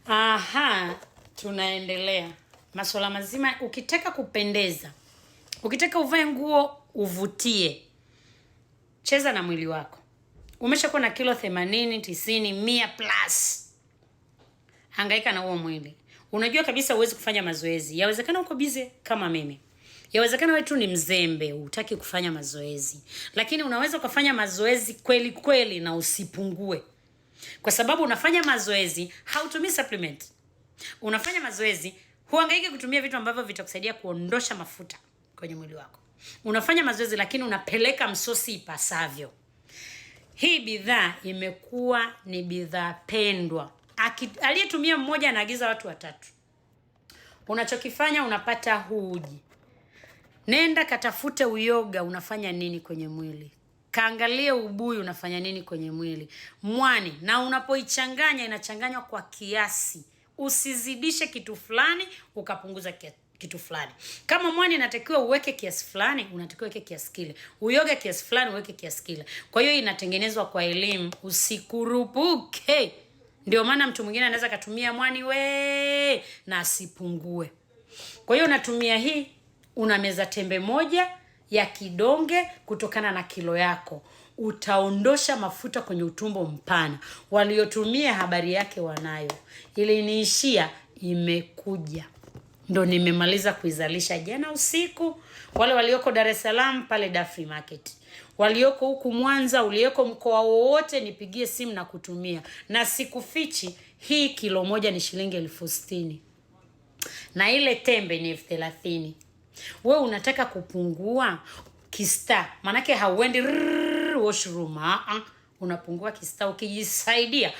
Aha, tunaendelea masuala mazima. Ukitaka kupendeza, ukitaka uvae nguo uvutie, cheza na mwili wako. Umeshakuwa na kilo 80, 90, 100 plus, hangaika na huo mwili. Unajua kabisa huwezi kufanya mazoezi, yawezekana uko busy kama mimi, yawezekana wewe tu ni mzembe, hutaki kufanya mazoezi, lakini unaweza ukafanya mazoezi kweli kweli na usipungue, kwa sababu unafanya mazoezi, hautumii supplement. Unafanya mazoezi, huangaiki kutumia vitu ambavyo vitakusaidia kuondosha mafuta kwenye mwili wako. Unafanya mazoezi, lakini unapeleka msosi ipasavyo. Hii bidhaa imekuwa ni bidhaa pendwa. Aliyetumia mmoja anaagiza watu watatu. Unachokifanya, unapata huu uji. Nenda katafute uyoga unafanya nini kwenye mwili. Kaangalie ubuyu unafanya nini kwenye mwili. Mwani, na unapoichanganya inachanganywa kwa kiasi. Usizidishe kitu fulani ukapunguza kitu fulani. Kama mwani inatakiwa uweke kiasi fulani, unatakiwa uweke kiasi kile. Uyoga kiasi fulani, uweke kiasi kile. Kwa hiyo inatengenezwa kwa elimu, usikurupuke. Ndio maana mtu mwingine anaweza katumia mwani we na asipungue. Kwa hiyo unatumia hii, unameza tembe moja ya kidonge kutokana na kilo yako, utaondosha mafuta kwenye utumbo mpana. Waliotumia habari yake wanayo. Iliniishia, imekuja ndo nimemaliza kuizalisha jana usiku. Wale walioko Dar es Salaam pale Dafri Market, walioko huku Mwanza, ulioko mkoa wowote, nipigie simu na kutumia, na sikufichi, hii kilo moja ni shilingi 60,000 na ile tembe ni 30,000. We unataka kupungua kista, maanake hauendi washroom, unapungua kista ukijisaidia.